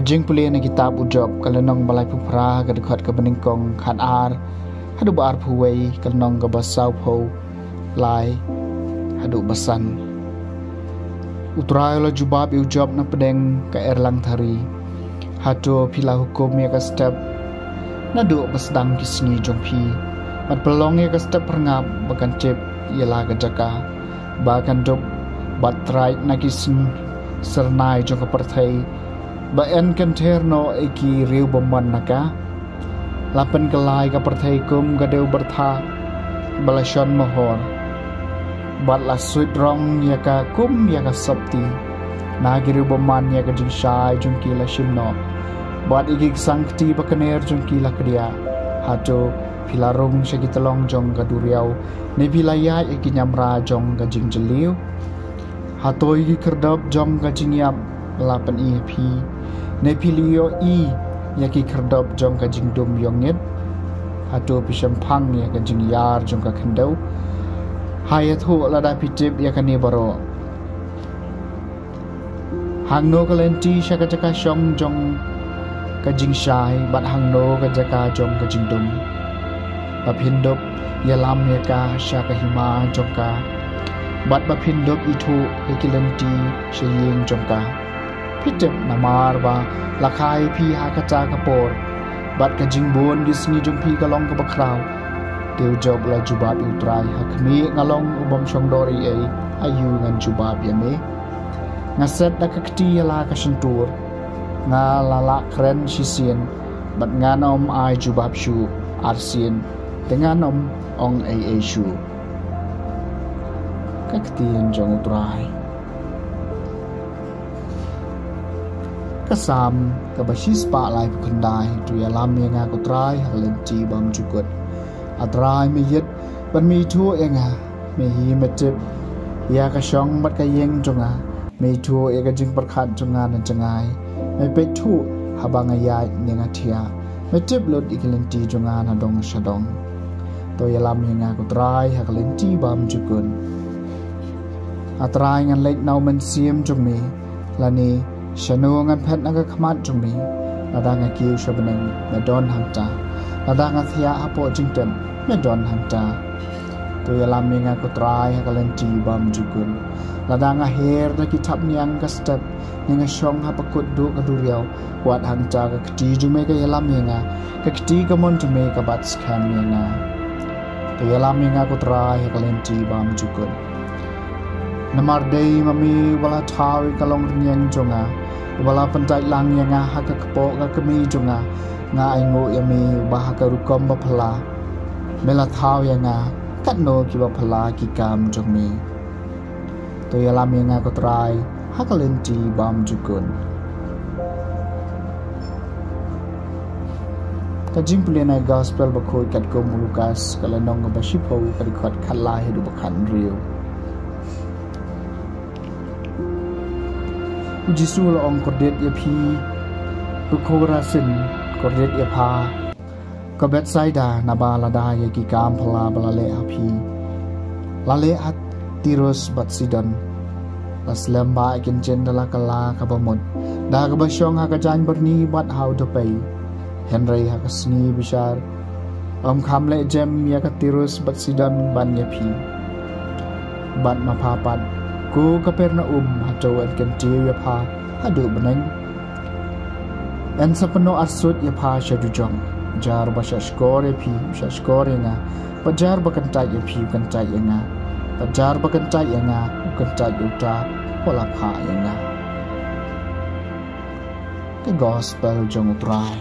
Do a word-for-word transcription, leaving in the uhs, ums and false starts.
Jingpule na kitab u Job, ka lynnong ba laiphew phra, ka dkhot kaba nyngkong khat ar haduh ba arphew wei, ka lynnong kaba sawphew lai haduh ba san. U Trai u la jubab ïa u Job na pdeng ka erlang thari. Hato phi la hukum ïa ka step naduh ba sdang ki sngi jong phi, bad pynlong ïa ka step phyrngap ba kan tip ïa la ka jaka, ba kan dup bad trai na ki syn syrnai jong ka pyrthei, ba yn kynther noh ïa ki riew bymman na ka? La pynkylla ïa ka pyrthei kum ka dew byrtha ba la shon mohor, bad la suit rong ïa ka kum ïa ka sopti. Na ki riew bymman ïa ka jingshai jong ki la shim noh, bad ïa ki ksang kti ba kner jong ki la kdiah. Hato phi la rung sha ki tyllong jong ka duriaw, ne phi la ïaid ïa ki niamra jong ka jingjylliew? Hato ïa ki khyrdop jong ka jingïap la pyni ha phi, ne phi la ïohi ïa ki khyrdop jong ka jingdum ïongit? Hato phi shemphang ïa ka jingïar jong ka khyndew? Ha ïathuh lada phi tip ïa kane baroh. Hangno ka lynti sha ka jaka shong jong ka jingshai, bad hangno ka jaka jong ka jingdum? Ba phin dup ïalam ïa ka sha ka hima jong ka, bad ba phin dup ithuh ïa ki lynti sha ïing jong ka. Phi tip namar ba la kha ïa phi ha kata ka por, bad ka jingbun ki sngi jong phi ka long kaba khraw. Te u Job u la jubab ïa u Trai, ha khmih nga long u bym shongdor ei ei, aïu ngan jubab ïa me? Nga set da ka kti ïa la ka shyntur, nga la lah kren shisien, bad ngan ym ai jubab shuh. Arsien, te ngan ym ong ei ei shuh. Ka ktien jong u Trai. Ka Salm kaba shispah laiphew khyndai. To ïalam ïa nga ko Trai ha ka lynti bymjukut. A Trai, me ïeit bad me ithuh ïa nga. Me hi me tip ïa ka shong bad ka ïing jong nga. Me ithuh ïa ka jingpyrkhat jong nga na jngai. Me peit thuh haba nga ïaid ne nga thiah. Me tip lut ïa ki lynti jong nga na dong sha dong. To ïalam ïa nga ko Trai ha ka lynti bymjukut. A Trai, ngan leit na u mynsiem jong me, lane shano ngan phet na ka khmat jong me? Lada nga kiew sha bneng, me don hangta. Lada nga thiah hapoh jingtep, me don hangta. To ïalam ïa nga ko Trai ha ka lynti bymjukut. Lada nga her da ki thapniang ka step, ne nga shong ha bakut duh ka duriaw, wat hangta ka kti jong me ka ïalam ïa nga, ka kti kamon jong me ka bat skhem ïa nga. To ïalam ïa nga ko Trai ha ka lynti bymjukut. Namar dei ma me uba la thaw ïa ka longrynïeng jong nga, uba la pyntait lang ïa nga ha ka kpoh ka kmie jong nga. Nga ainguh ïa me uba ha ka rukom baphylla me la thaw ïa nga, katno kiba phylla ki kam jong me. To ïalam ïa nga ko Trai ha ka lynti bymjukut. Ka jingpule na ka Gospel bakhuid katkum u Lukas, ka lynnong kaba shiphew, ka dkhot khatlai haduh ba khathynriew. U Jisu u la ong, kordit ïa phi ko Khorasin, kordit ïa pha ko Bethsaida, naba lada ïa ki kam phylla ba la leh ha phi la leh ha Tirus bad Sidon, la slem ba kin jin da la kylla kaba mut, da kaba shong ha ka jaiñ byrni bad ha u dapei. Hynrei ha ka sngi bishar ym kham leh jem ïa ka Tirus bad Sidon ban ïa phi. Bad ma pha pat, ko Kapernaum, hato yn kyntiew ïa pha haduh bneng? Yn sa pynnoh arsut ïa pha sha jujong. Jar ba shahshkor ïa phi, shahshkor ïa nga. Bad jar ba kyntait ïa phi, kyntait ïa nga. Bad jar ba kyntait ïa nga, kyntait ïa uta uba la phah ïa nga. Ka Gospel jong u Trai.